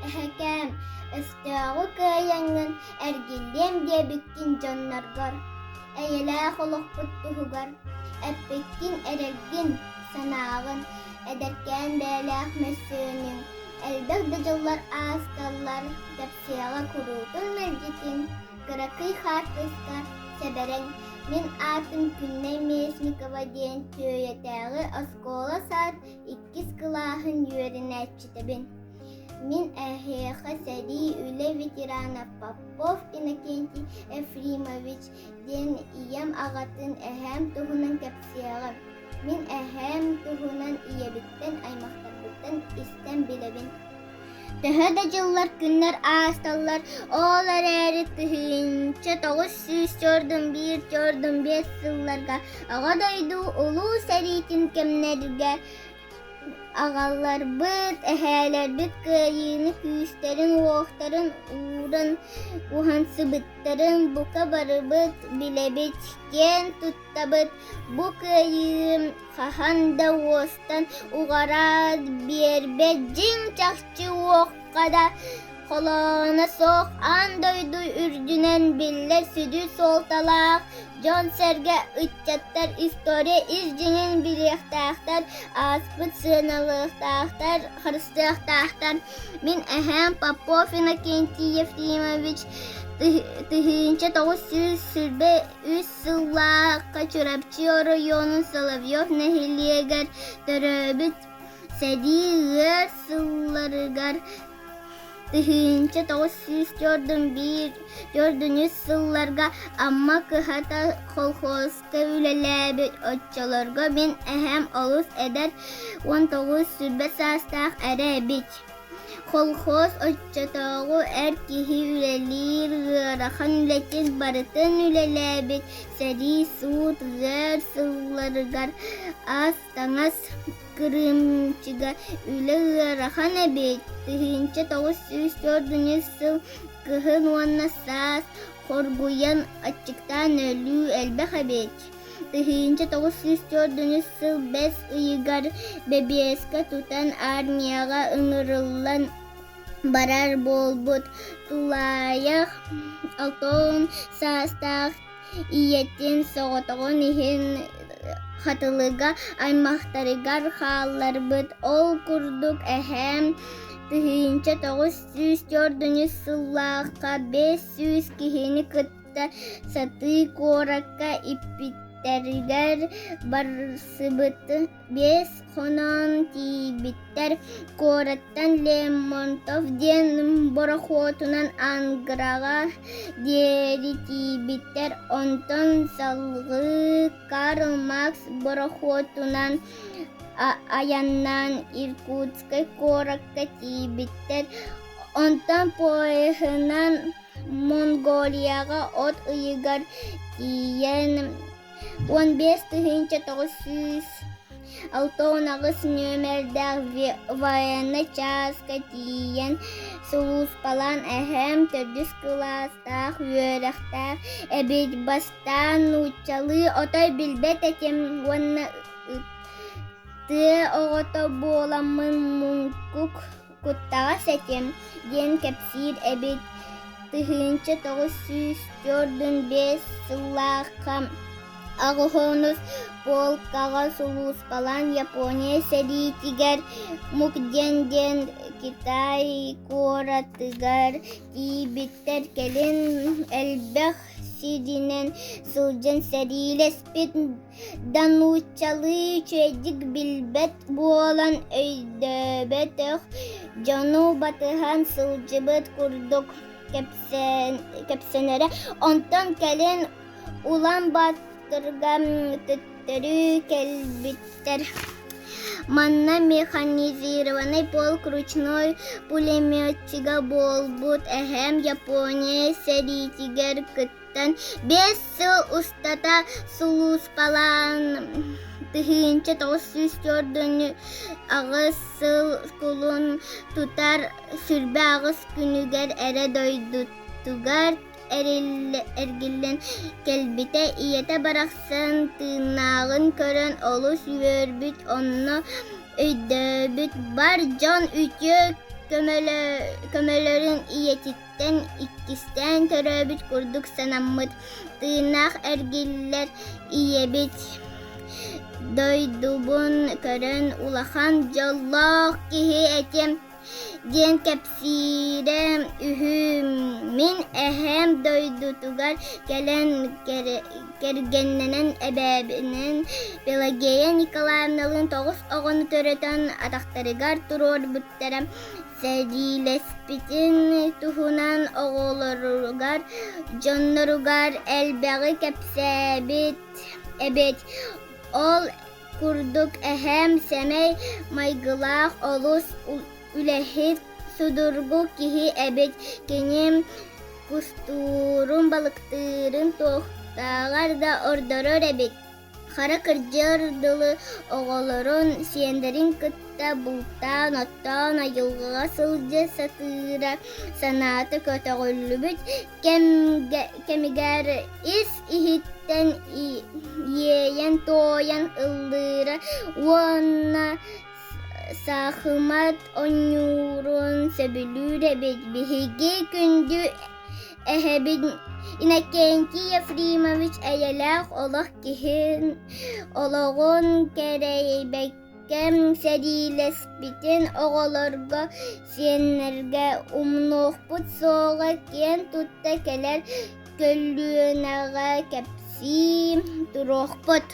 Эһэкээм, өстөөҕү кыайаҥҥын эргиллиэм диэбиккин дьонноргор, эйэлээх олохпут туһугар эппиккин эрэлгин, санааҕын, эдэркээн бэйэлээх мөссүөнүҥ элбэх да дьыллар аасталлар, кэпсиэҕэ куруутун мэлдьитин, кыракый хаартыска сэбэрэҥ Мин аатым Күннэй Местникова диэн Түөйэтээҕи оскуола-саад иккис кылааһын үөрэнээччитэбин. Мин эһиэхэ сэрии үлэ ветерана Попов Иннокентий Ефремович диэн ийэм аҕатын эһээм туһунан кэпсиэҕим. Мин эһээм туһунан ийэбиттэн, аймахтарбыттан истэн билэбин. Төһө да дьыллар күннэр аасталлар, ол эрээри 1941-45 сылларга Аҕа дойду Улуу сэриитин кэмнэригэр Аҕаларбыт, эһээлэрбит кыайыыны күүстэрин-уохтарын ууран уһансыбыттарын бука барыбыт билэбит, киэн туттабыт. Бу кыайыы хаһан да уостан уҕараат биэрбэт дьиҥ чахчы уохха да холооно суох аан дойду үрдүнэн биллэр сүдү суолталаах дьон-сэргэ, ыччаттар история ис дьиҥин билиэхтээхтэр, ааспыт сыаналыахтаахтар, харыстыахтаахтар. Мин эһээм Попов Иннокентий Ефимович 1923 сыллаахха Чурапчы оройуонун Соловьев нэһилиэгэр төрөөбүт сэрии ыар сылларыгар 1941-43 сылларга Амма кыһата колхозка үлэлээбит. Оччолорго мин эһэм олус эдэр, 19-сүүрбэ саастаах эрэ эбит. Колхоз оччотооҕу эр киһи үлэлиир ыарахан үлэтин барытын үлэлээбит, сэрии, суут ыар сылларыгар ас-таҥас кырыымчыга үлэ ыарахан эбит. 1944 сыл кыһын уонна саас хоргуйан аччыктаан өлүү элбэх эбит. 1944 сыл бэс ыйыгар бэбиэскэ тутан армияҕа ыҥырыллан барар буолбут. Тулаайах 60 саастаах Ийэтин соҕотоҕун иһин Хатылыга аймахтарыгар хаалларбыт. Ол курдук эһээм 1944 сыллаахха 500 киһини кытта сатыы куоракка иппиттэригэр барсыбыт. Биэс хонон тиийбиттэр, куораттан Лермонтов диэн борохуотунан Анграҕа диэри тиийбиттэр, онтон салгыы Карл Маркс борохуотунан айаннаан Иркутскай куоракка тиийбиттэр, онтон поеһынан Монголияҕа от ыйыгар тиийэн 15 968 нүөмэрдээх военнай чааска тиийэн сулууспалаан эһээм төрдүс кылаастаах үөрэхтээх эбит. Бастаан нууччалыы отой билбэт этим уонна тыа оҕото буоламмын муҥкук куттаҕас этим диэн кэпсиир эбит. 1945 сыллаахха Аҕыһонус полкаҕа сулууспалаан Япония сэриитигэр Мукден диэн Китай куоратыгар тиийбиттэр. Кэлин элбэх сиринэн сылдьан сэриилэспит да нууччалыы үчүгэйдик билбэт буолан өйдөөбөтөх дьону батыһан сылдьыбыт курдук кэпсэнэрэ. Онтон кэлин Улан-Баторга төттөрү кэлбиттэр. Манна механизированный полк ручной пулеметчига буолбут эһээм Япония сэриитигэр кыттан 5 сыл устата сулууспалаан 1948 сыл кулун тутар 28 күнүгэр эрэ дойдутугар эргиллэн кэлбитэ. Ийэтэ барахсан тыыннааҕын көрөн олус үөрбүт, онно өйдөөбүт бар дьон үтүө. Көмөлөрүн ийэтиттэн иккистээн төрөөбүт курдук санаммыт, тыыннаах эргиллэр ийэбит дойдубун көрөн улахан дьоллоох киһи этим диэн кэпсиирэ үһү. Мин эһээм дойдутугар кэлэн кэргэннэнэн эбээбинэн Пелагея Николаевналыын 9 оҕону төрөтөн атахтарыгар туруорбуттара. Сэриилэспитин туһунан оҕолоругар, дьонноругар элбэҕи кэпсээбит эбит. Ол курдук эһээм сэмэй майгылаах, олус үлэһит, судургу киһи эбит. Кини кустуурун, балыктыырын туохтааҕар да ордорор эбит. Хара кырдьыар дылы оҕолорун, сиэннэрин кытта бултаан, оттоон айылҕаҕа сылдьа сатыыра, санаата көтөҕүллүбүт кэмигэр ис-иһиттэн иэйэн-туойан ыллыыра уонна саахымат оонньуурун сөбүлүүр эбит. Биһиги күндү эһэбит Иннокентий Ефремович эйэлээх олох киһин олоҕун кэрэйбэккэ сэриилэспитин оҕолорго, сиэннэргэ умнуохпут суоҕа, киэн тутта кэлэр көлүөнэҕэ кэпсии туруохпут.